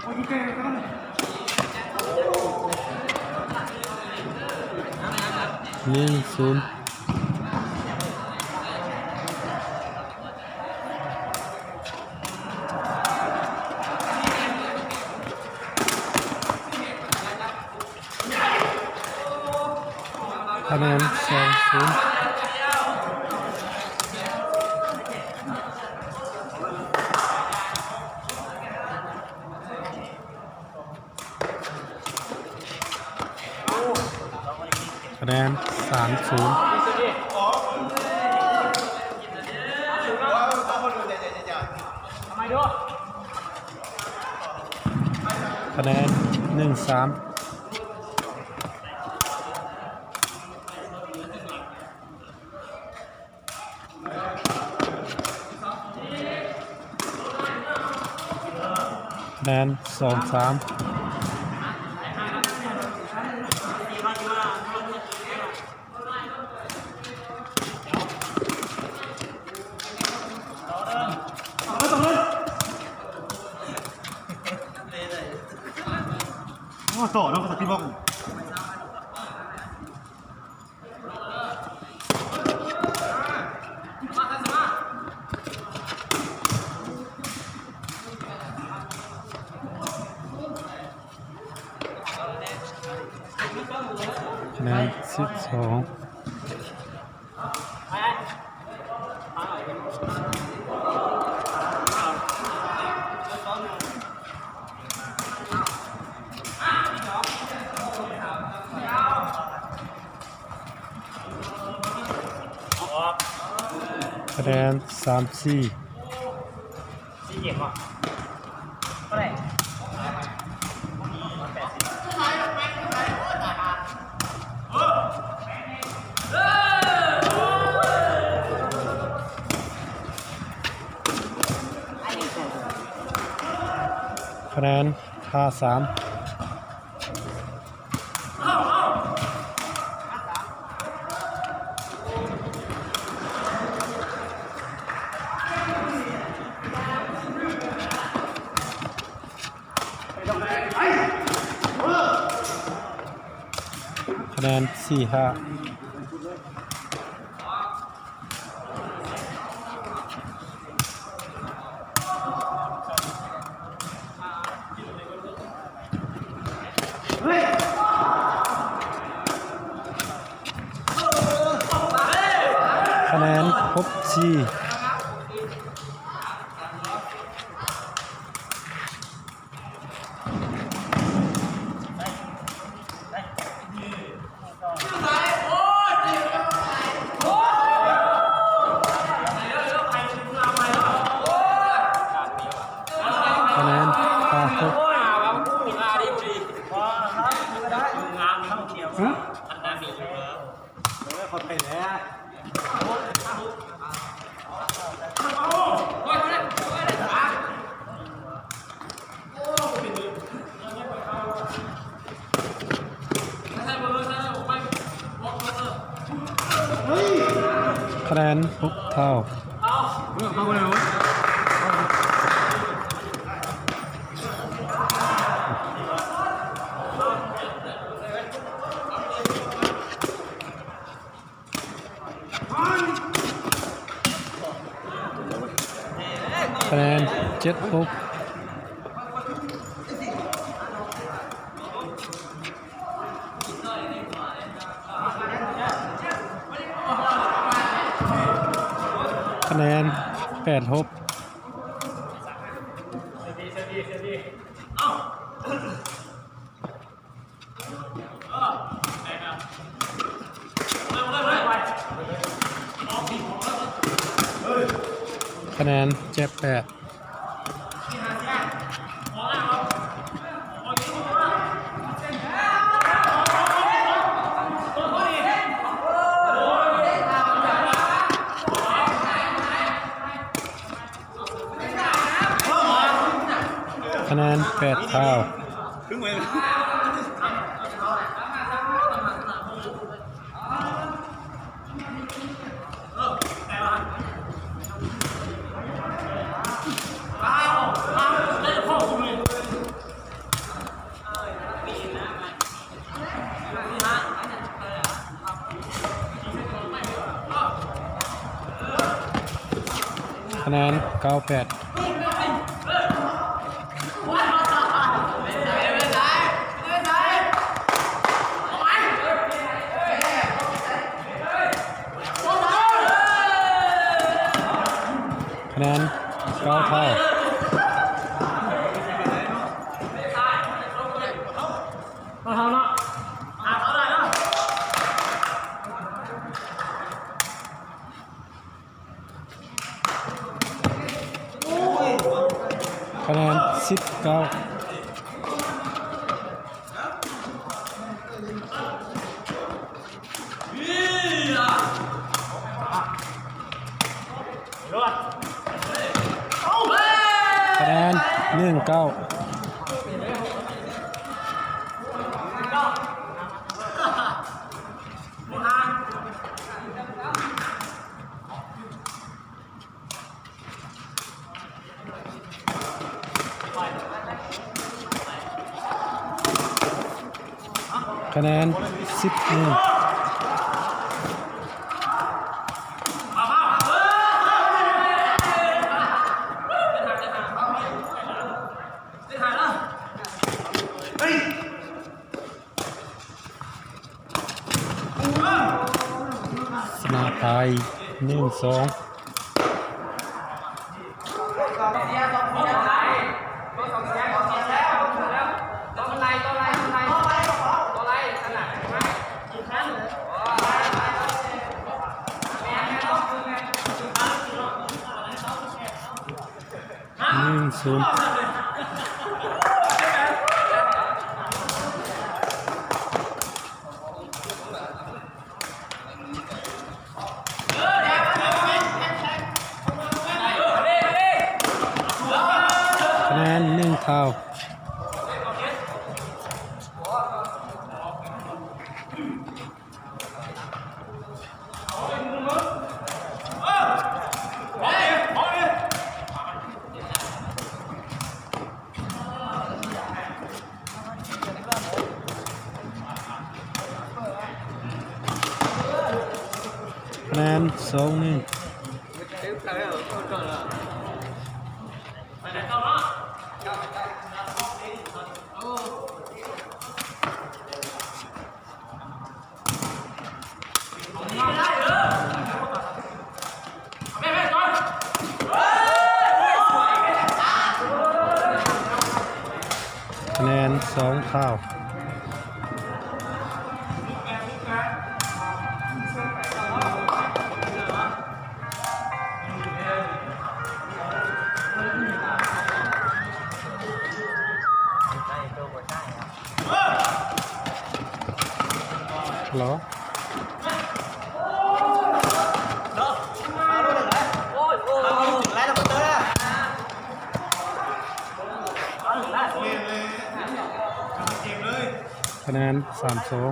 ໜຶ່ງສູນ. ຄະແນນ ສອງສູນ. ຄະແນນ ສາມສູນ. ຄະແນນ ໜຶ່ງສາມ. ຄະແນນ ສອງສາມ. ໂອ້ ຕໍ່ເນາະ ສະຕິບອກ. ຄະແນນ ສິບສອງ. ຄະແນນ ສາມສີ່. ຄະແນນ ຫ້າສາມ. ຄະແນນ ສີ່ຫ້າ. ຄະແນນ ຫົກສີ່. ຄະແນນ ຫ້າຫົກ. ຮະ? ເອີ ເຂົ້າໃຈແລ້ວ. ຄະແນນ ຫົກເທົ່າ. ຄະແນນ ເຈັດຫົກ. ຄະແນນ ແປດຫົກ. ຄະແນນ ເຈັດແປດ. ຄະແນນ ແປດເທົ່າ. ຄະແນນ ເຈັດ ເກົ້າແປດ ຄະແນນເກົ້າເທົ່າ. ຄະແນນສິບເກົ້າ. ຄະແນນໜຶ່ງເກົ້າ. ຄະແນນສິບໜຶ່ງ. ຊະນະໄປໜຶ່ງສອງ. ໜຶ່ງສູນ. ຄະແນນໜຶ່ງເທົ່າ. ຄະແນນສອງໜຶ່ງ. ຄະແນນສອງເທົ່າ. ເຄະແນນສາມສອງ.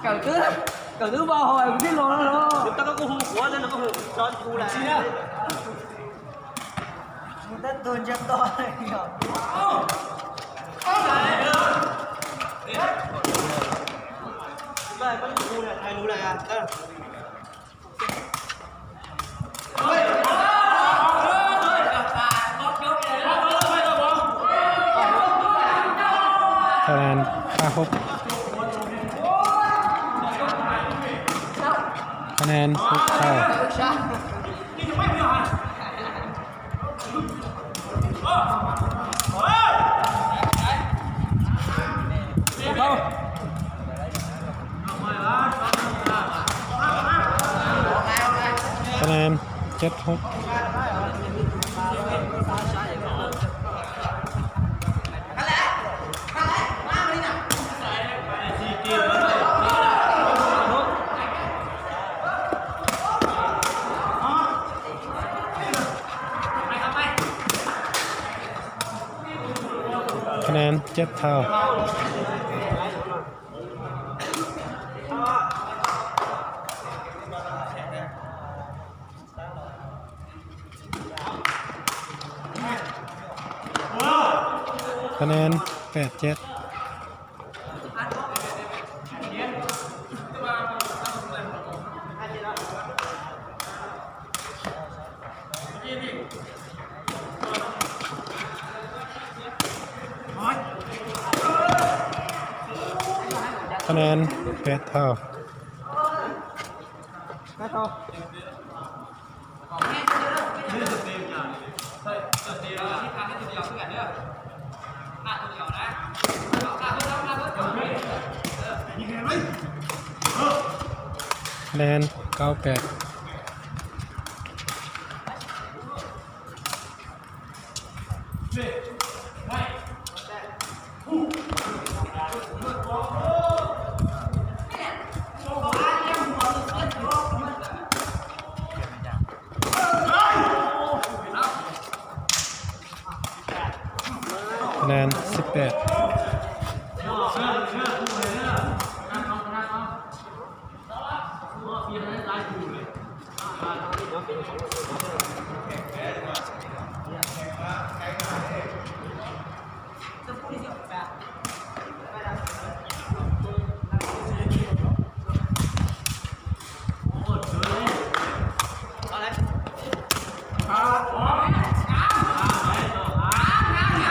ເເກີດຂຶ້ນ. ຫຼືວ່າຫອຍທີ່ລົງແລ້ວເນາະ ແຕ່ກໍຮູ້ຫົວແຕ່ກໍຮູ້ຊ້ອນກູແຫຼະ ມັນຕ້ອງໂດນຈັບຕໍ່ເນາະ ໄດ້ ມັນຮູ້ແຫຼະ ໃຫ້ຮູ້ແຫຼະ ເອີ. ຄະແນນຫ້າຫົກ ຄະແນນຫົກເທົ່າ. ຄະແນນເຈັດຫົກ ຄະແນນເຈັດເທົ່າ. ຄະແນນແປດເຈັດ. ຄະແນນແປດເທົ່າ. ຄະແນນເກົ້າແປດ. ຄະແນນສິບແປດ.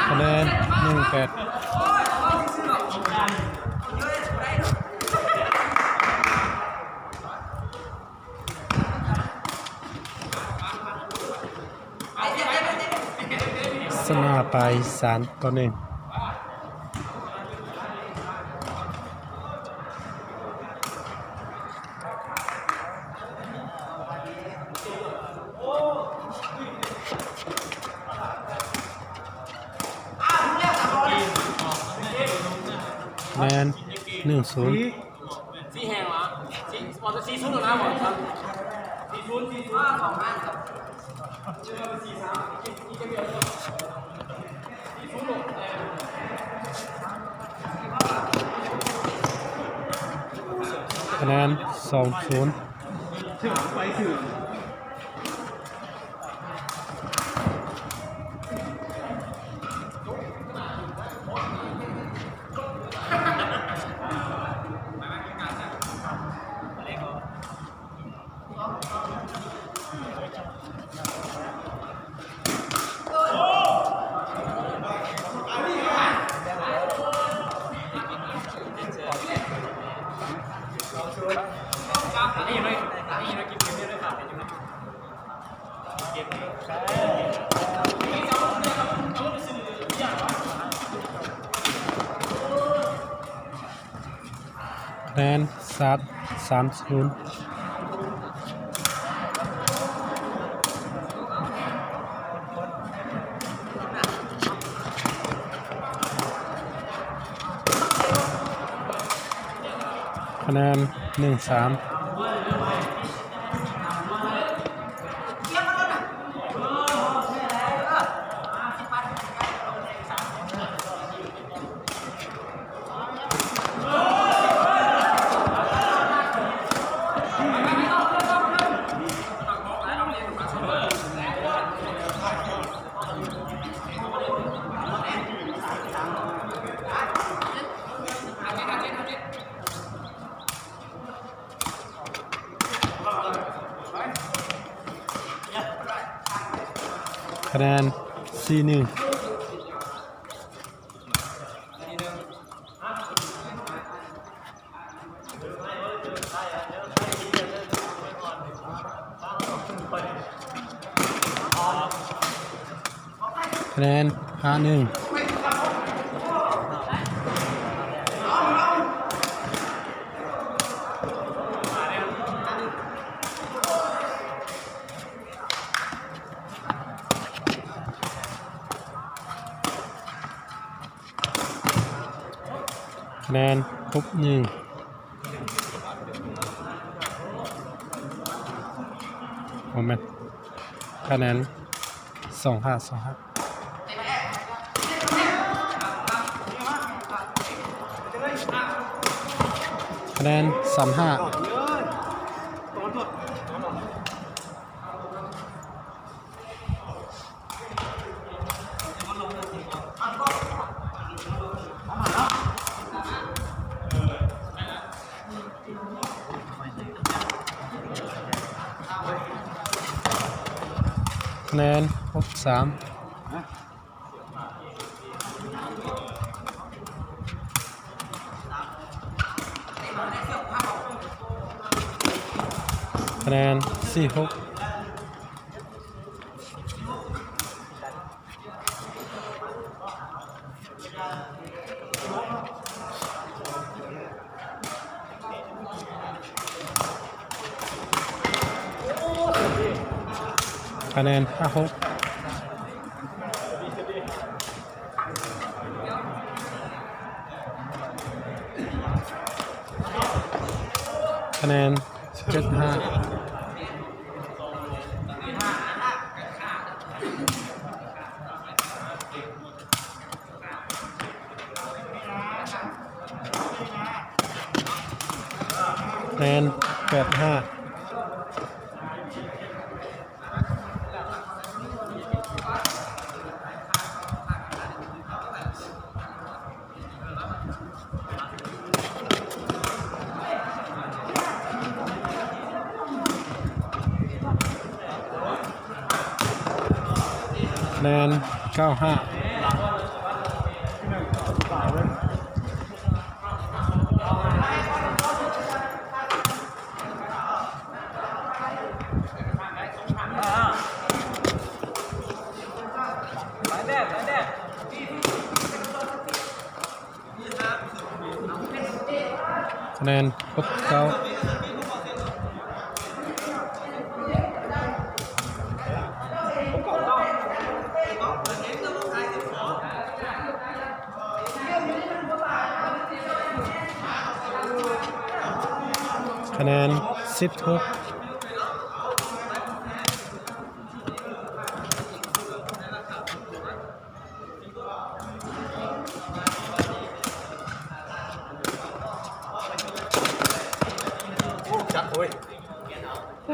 ຄະແນນໜຶ່ງແປດ. ຊະນະໄປສາມຕໍ່ໜຶ່ງ. ຄະແນນໜຶ່ງສູນ. ສີແຮງຫວາ? ສີ ບໍ່ ສີສູນແລ້ວນະ ບໍ່ ສີ່ສູນ ສີ່ສູນ ສອງຫ້າ ຄະແນນສອງສູນ. ຄະແນນສາມ ສາມສູນ. ຄະແນນໜຶ່ງສາມ. ຄະ ຄະແນນ ສີ່ໜຶ່ງ. ຄະແນນ ຫ້າໜຶ່ງ. ຄະແນນ ຫົກໜຶ່ງ. ບໍ່ແມ່ນ ຄະແນນ ສອງຫ້າ ສອງຫ້າ. ຄະແນນ ສາມຫ້າ. ຄະແນນ ຫົກສາມ. ຄະແນນ ສີ່ຫົກ. ຄະແນນ ຫ້າຫົກ. ຄະແນນ ເຈັດຫ້າ. ຄະແນນ ແປດຫ້າ. ຄະແນນ ເກົ້າຫ້າ. ຄະແນນ ຫົກເກົ້າ. ຄະແນນ ສິບຫົກ.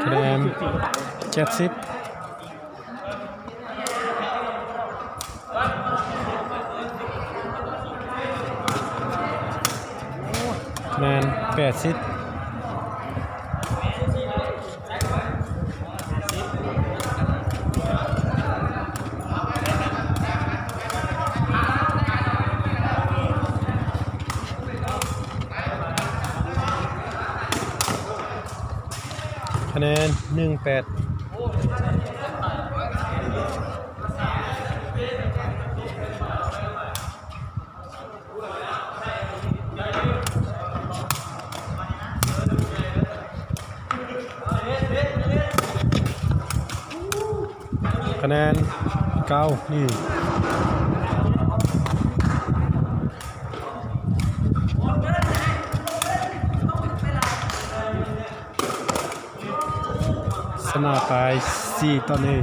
ຄະແນນ ເຈັດສິບ. ຄະແນນ ແປດສິບ. ຄະແນນ ໜຶ່ງແປດ. ຄະແນນ ເກົ້າໜຶ່ງ. ຊະນະໄປ ສີ່ຕໍ່ໜຶ່ງ.